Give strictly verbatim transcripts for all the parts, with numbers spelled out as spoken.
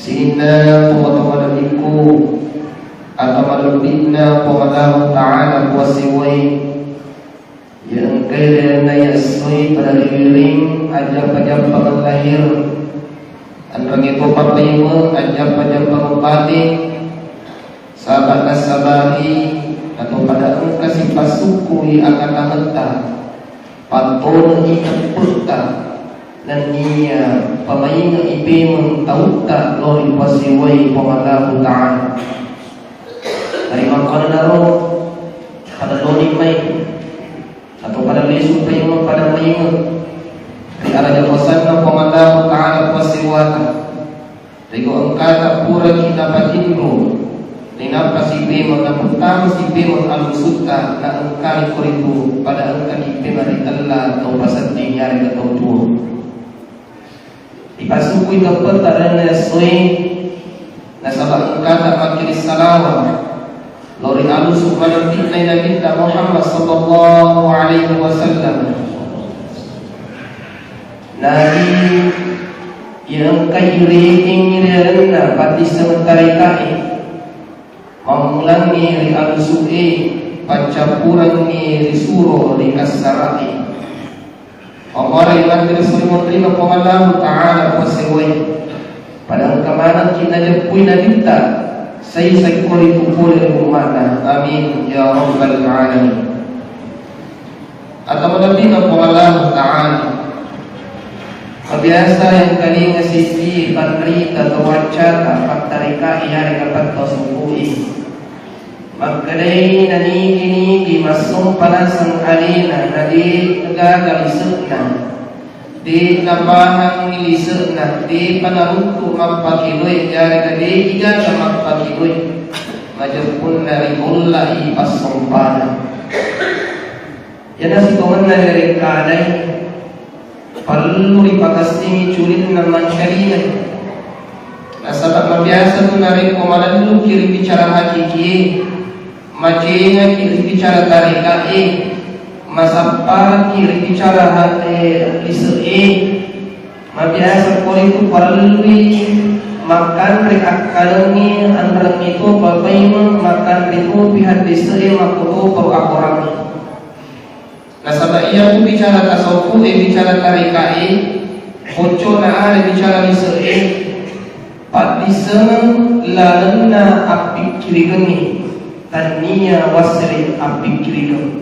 Sininna tomatoa malebbiku, atau malebbina Puang Allahu Ta'ala kuasewai, iya engkai rialenna iya essoi pada riwiring ajjappa-jappangeng lahir, enrengnge topa paimeng ajjappa-jappangeng batin, saba' nasabari atau pada engka sipassukkui akatangetta, pattonengngi teppe'ta, nenniya pamainge'i pemeng tautta lao ripasewai Puang Allahu Ta'ala. Narimakkuannanaro pada loni mai atau pada lesu paimeng pada mainge ri araja wasanna Puang Allahu Ta'ala kuasewata. Rego engkata puraki napatinro, nainappa sipemeng, naputtama sipemeng alusutta, na engkani koritu pada engkaki pemeng ritella tau pasedding yarega tau tuo. Ipasukui teppetta renna essoe, nasaba engkata makkiri salawat lao ri alusu malebbi'na Nabitta Muhammad sallallahu alaihi wasallam. Nabi iya engka irekengngi ri lalenna paddissengeng tarekae, mammulangngi ri alusu'e, paccappurengngi ri suro ri kassara'e. Pammuareng makkeda suri monrinna Puang Allahu Ta'ala kuasewai. Pada engka manengki najeppui Nabitta, saisai koritu pole ri umma'na. Amin ya rabbal alamin. Atau malebbina Puang Allahu Ta'ala. Mabiasa engkalinga sissi panrita tau accata pattarekae yarega pattau sukkui. Makkedai nanigi-nigi massompa naseng alena, na de' gaga lise'na, de' napahangngi lise'na, de'pa naruntu mappakedoe, yarega de'i gaga mappakedoe, majeppunna ribollai passompana. Iyana sitongenna rirekkadai, parellu ripakessingi culinna mangkalingai. Nasaba mabiasa tu narekko malelluki ri bicara hakikie, macengaki ri bicara tarekae, masapparaki ri bicara ha-, eh, lise'e, mabiasa koritu parellui makkanre akkalengnge, anrengnge to papaimeng, makkanre topi haddese'e, makkotopa akorangnge. Nasaba iyatu bicara tasawufu e, bicara tareka e, boccona are bicara lise e, paddissengeng lalenna appikkirikengnge, tannia wassele appikkirikeng.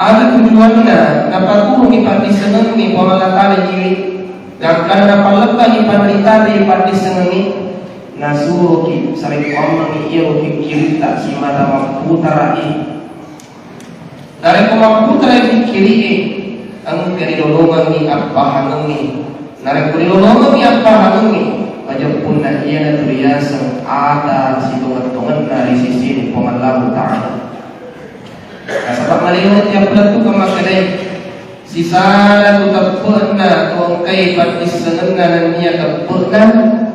Aga tujuanna napaturungi paddissengengnge Puang Allah Ta'ala iwe, gangkanna napallebbangi panrita ri paddissengengnge, nasuroki sarekkuammengngi iyaro pikkiritta simata mapputara e. Narekko mapputerai pikkiri'e, engka rilolongengngi appahangengnge. Narekko rilolongengngi appahangengnge, majeppunna iyanatu riyaseng ata sitongeng-tongenna ri sisini Puang Allahu Ta'ala. Nasaba malengngi tiap lettu makkedai, sisala tu teppe'na tu engkai paddissengenna nennia teppe'na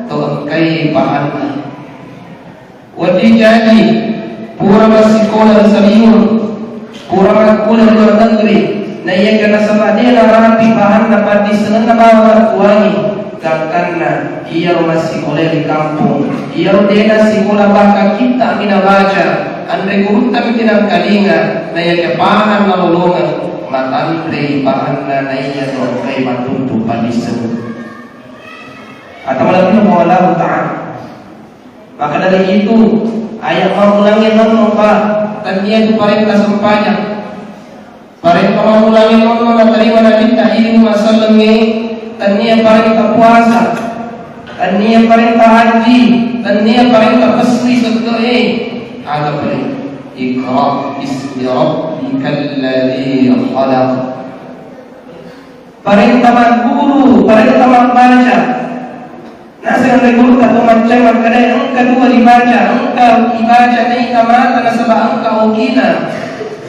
tu engkai pahanna. Wedding jaji, pura massikola ri Sabiung, pura makkulia ri luar negeri, naiyaga nasaba de narapi pahanna paddissengenna bawang mattuangi, gangkanna iyaro massikola ri kampong, iyaro de nassikola bahkan kitta mi nabaca, anre gurutta mi tinangkalinga, naiyaga pahang nalolongeng, matanrei pahanna naiya to engkai mattuntu paddissengeng. Atau malah Allah Ta'ala. Maka dari itu, ayat mammulangnge nonno, Pak, tennia tu parenta sempajang. Parenta mammulangnge nonno natarima Nabitta idi umma sellengnge, tennia parenta puasa, tennia parenta haji, tennia parenta pessui sekke'e. Aga pale? Iqra bismi rabbikal ladzi khalaq. Parenta magguru, parenta mabbaca. Naseng anre gurutta to maccai makkeda, engka dua ribaca, engka ibaca naita mata nasaba engka okina,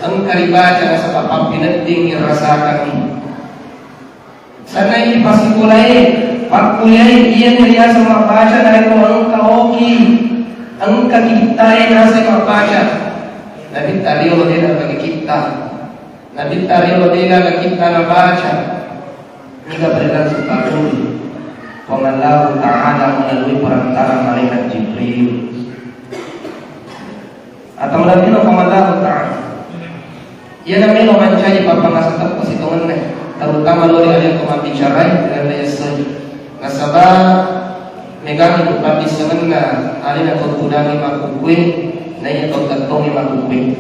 engka ribaca nasaba pappineddingngi rasakangngi. Sanna idi passikolae, pakkuliae, iyani riaseng mabbaca narekko engka oki, engka kittae naseng mabbaca. Nabitta riolo de nabagi kitta. Nabitta riolo de gaga kitta nabaca. Niga pada langsung takuri. Puang Allahu Ta'ala melalui perantara malaikat Jibril. Atau melalui Puang Allahu Ta'ala. Iyana melo mancaji pappangasa teppa sitongenna, terutama lao ri alena to mabbicarai, ri alena esso. Nasaba megangi tu paddissengenna alena to tudangi makkukkue, naiya to tettongi makkukkue.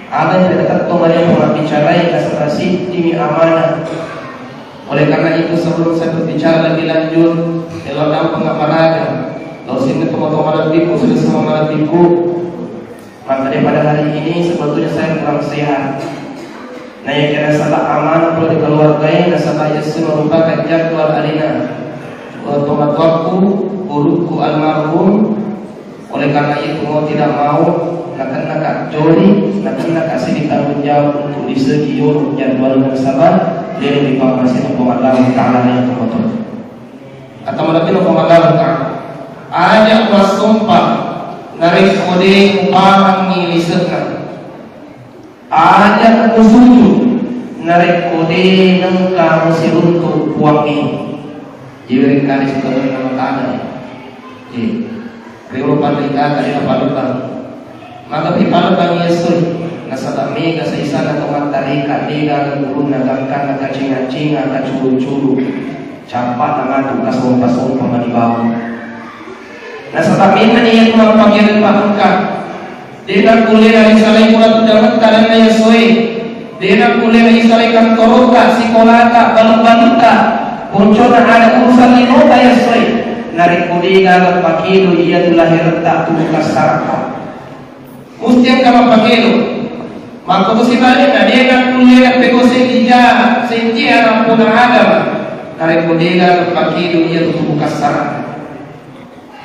Aga ri tettong alena to mabbicarai, nasaba siddimi amanah. Oleh karena itu, sebelum saya berbicara lebih lanjut, melo dampeng maparaga lao ri sininna tomatoa malebbiku, saudara-saudara malebbiku. Maka daripada hari ini sebetulnya saya kurang sehat. Nah, yang kena salah amanah kalau di keluarga ini, nasaba esso merupakan jadwal alena. Tomatoakku, gurukku almarhum. Oleh karena itu, mau tidak mau, nakennaka joli, nakennaka seddi tanggung jawab untuk disegi yolo jadwal nasaba, jadi dipammasena Puang Allahu Ta'ala yang termotor. Atau melebbina Puang Allahu Ta'ala. Aja' massumpah, narekko de' mupahangngi lise'na. Aja' musuju, narekko de' nengka musiruntu' Puangnge. Iwere' kali sitongenna matana. Iya. Riolo panrita tadi napalebbang. Maka pi palebbang iya soi. Nasaba mega saisana to mattareka, de' gaga gurunna, gangkanna kacinga-cinga, kacuru-curu. Cappa namatu kasompa-sompa mani bawang. Nasaba memang iya tu mappakere pa engka. De' nakkulle narisalai pura tudangetta lalenna iya soi. De' nakkulle narisalai kantorotta, sikolata, balu-balutta, ponconna ada urusan linota iya soi. Narekko de' gaga pakedo iya tu laheretta tu kassarata. Musti engka mappakedo. Makkoto sibalikna, de' nakkulle nappekosei ija senji ana' pona Adam. Narekko de' gaga pakedo iya tu tubu kassarata.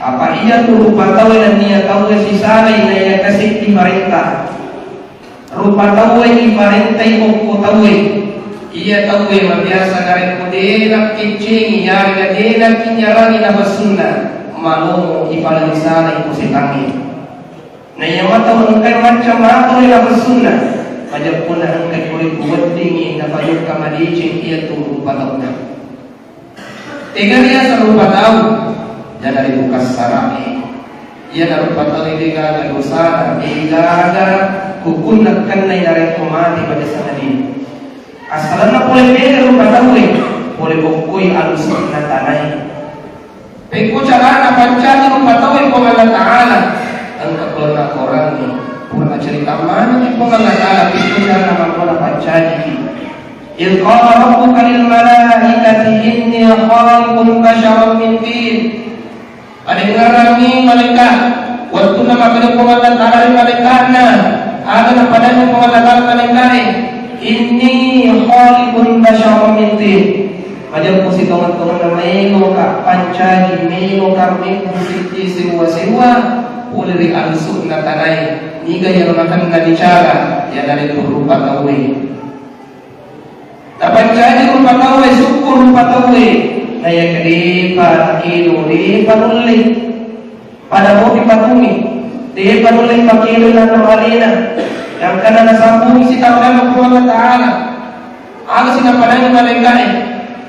Apa iya tu rupa tauwe nennia tauwe sisalai naiya kaseddi parenta. Rupa tauwe iparentai okko tauwe. Iya tauwe mabiasa narekko de' nakkeccengi, yarega de' nakkinyarangi nafassunna, malomo ipalalisalai ko setangnge. Naiya matau engkai macca mato ri nafassunna, majeppunna engkai pole ku weddingngi napajokka madeceng iya tu rupa taunna. Tega riaseng rupa tau? Janaritu kassara'e. Iyana rupa tau de' gaga dosana, de' gaga hukunna kennai narekko mate pada sangadin. Asalanna pole beda rupa tauwe, pole bokkoi alusunna tanae. Pekko carana pancaji rupa tauwe Puang Allah Ta'ala. Engka pole nakoranni, pura nacerita manenni Puang Allah Ta'ala, pekko carana makkona pancajiki. إذ قال ربك للملائكة إني خالق بشرا من طين. Padengngerangngi malaika, wettunna makkeda Puang Allah Ta'ala ri malaika'na, aga napadanni Puang Allah Ta'ala malaika'e, إني خالق بشرا من طين. Majeppu sitongeng-tongenna, meloka pancaji, meloka mebbu seddi sewwa-sewwa pole ri alusu'na tanae. Niga iyaro nakenna bicara? Iyanaritu rupa tauwe. Tapancaji rupa tauwe, sukku rupa tauwe. Naiya kedepa nakedo, depa nulle. Pada mopi patungi, depa nulle pakedo nanro alena. Gangkanna nasambungi sitambanna Puang Allah Ta'ala. Aga sinapadangi malaika'e?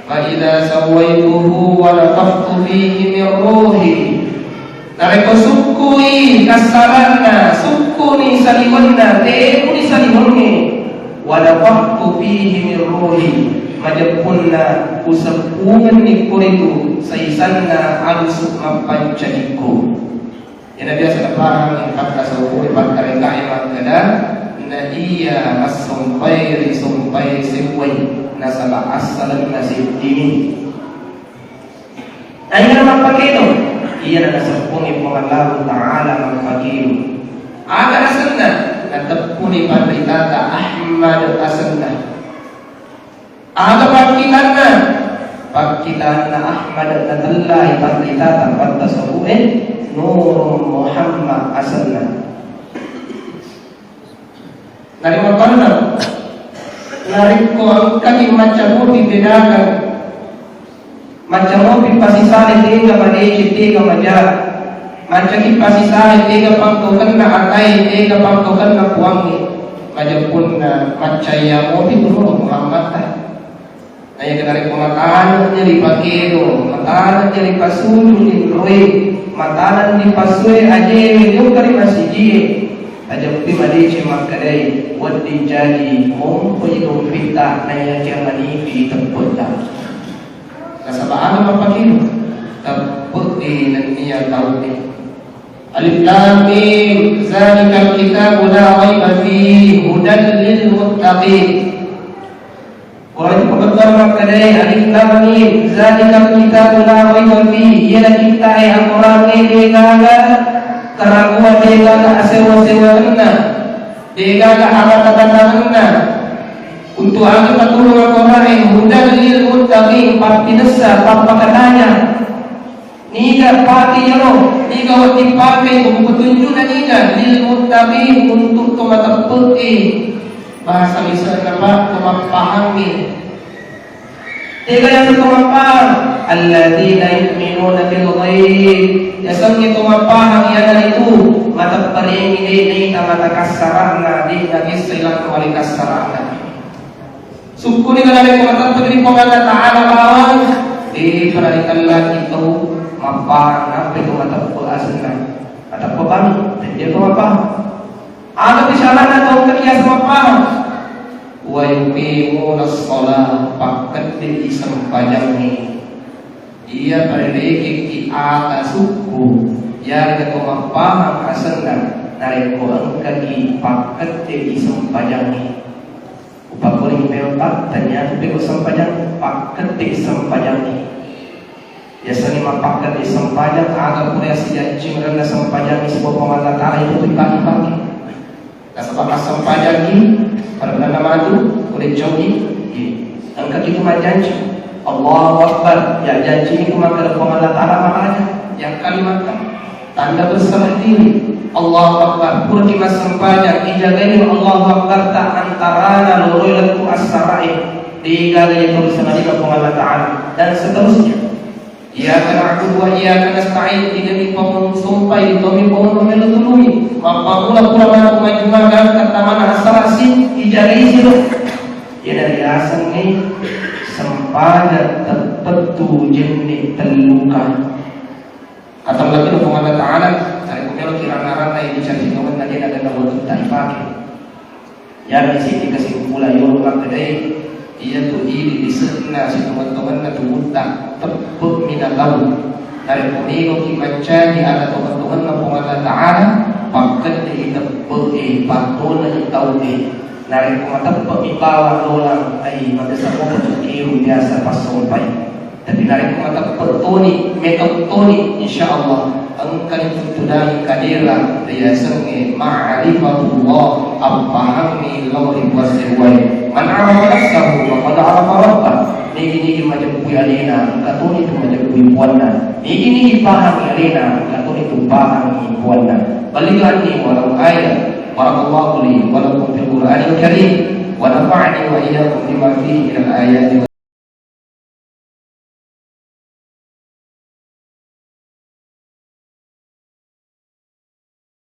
فإذا سويته ونفخت فيه من روحي. Narekko sukkui kassaranna, sukkuni saliwenna, tebuni saliwengnge, ونفخت فيه من روحي, majeppunna useppungenni koritu saisanna alusu mappancajikku. Iyana biasa napahang pakkasauwe, pakkarennae makkeda, na iya massompai ri sompai sewwai, nasaba assalenna seddimi. Aina mappakedo, iyana naseppungi Puang Allahu Ta'ala mappakedo. Aga asenna? Nateppuni panritata Ahmad asenna. Aga pakkitanna? Pakkitanna Ahmad natellai panritata pattasabu'e Nurun Muhammad asenna. Narimakkanna, narekko engkaki macca mopi bedakan, macca mopi pasisalai tega madeceng, tega maja, maccaki pasisalai tega pangkokenna atae, tega pangkokenna Puangnge, majeppunna macca iya mopi tu Nurun Muhammad ta. Naiyakena narekko matanenni ripakedo, matanenni ripasujung inroe, matanenni ripasue ajewe jokka ri masigie, tajeppi madeceng makkedai, wedding jaji mompoi dompitta naiyakia manipi teppe'ta. Nasaba aga mappakedo? Teppe'e nennia tauwe. Alif Lam Mim, zalikal kitabu la raiba fihi, hudan lil muttaqin. Qur'an itu pembetulan makkedai, Alif Lam Mim, zalikal kitabu la raiba fihi, iyana kittae Al-Qur'an e degaga keraguan, degaga asewa-sewarenna, degaga abata-batangenna. Untu aga patulung Al-Qur'an e? Hudan lil muttaqin, pappinessa, pappakatanya. Niga pati iyaro, niga wedding pakai, buku petunjukna niga? Lil muttaqin, untuk to mateppe'e. Bahasa lisanna, Pak, to mappahangngi. Tega yang to mappahang? Alladzina yu'minuna bil ghaib. Yasengnge to mappahang iyanaritu matepperengngi de naita mata kassara'na, de nabissai lao ri kassara'na. Sukkuni narekko mateppe'ki ri Puang Allah Ta'ala bawang, de'pa naritellaki tau mappahang nappa to mateppe' asenna. Mateppe' bami, tennia to mappahang. Aga tu syaratna tau engka kiaseng mappahang? Wa yuqimunas shalah, pakkedde'i sempajangnge. Iya parerekekki ata sukku, iyarega to mappahang asenna, narekko engkaki pakkedde'i sempajangnge. Upakkuling meloka, tania tu peko sempajang, pakkedde sempajang. Biasanya mappakkedde sempajang, aga pura sijancing renna sempajang sebuah Puang Allah Ta'ala itu tu ipake-pake. Nasaba massempajang ki, pada bulan Ramadan tu, boleh coki, iya. Engka itu majanci. Allahu Akbar, ya janci itu maka Puang Allah Ta'ala makanya, yang kalimat Tanda berserah diri. Allahu Akbar. Puraki massempajang, ijagaini Allahu Akbar ta antarana loroi lettu assarae. Degaga iya tau risangadika Puang Allah Ta'ala. Dan seterusnya. Iyyaka na'budu wa iyyaka nasta'in. Idemi pammeng sompai, tommi pammeng melo tulungi. Mappamula pura maneng majjuma gangka tamana assara si, ijagai siro. Iyana riasengnge sempajang teppettu jenne telluka. Kata Allah Ta'ala, narekko melo kiranna-ranna yang dicari Tuhan, na dena dena wettu ta ipake. Jadi sini kesimpulan yolo makkedai, iya tu idi lisenna sitongen-tongenna tubutta, teppe' mina tau. Narekko melo ki mancaji ada tongen-tongenna Puang Allah Ta'ala, pakkedde i teppe' e, pattona i tau e. Narekko mateppe'mi bawang lolang, ai, magesa mopa cukkiru biasa passompai. Tapi narekko mateppe' toni, metau toni, insya Allah engkani tuttudangi kadera riasengnge ma'rifatullah, appahangngi lao ri Puang sewwae. Man arafa nafsahu faqad arafa rabbah. Nigi-nigi majeppui alena, engka toni tu majeppui puanna. Nigi-nigi pahangngi alena, engka toni tu pahangngi puanna. Ballighu anni walau ayah. Barakallahu li wa lakum fil Qur'anil Karim, wa nafa'ani wa iyyakum bima fihi minal ayati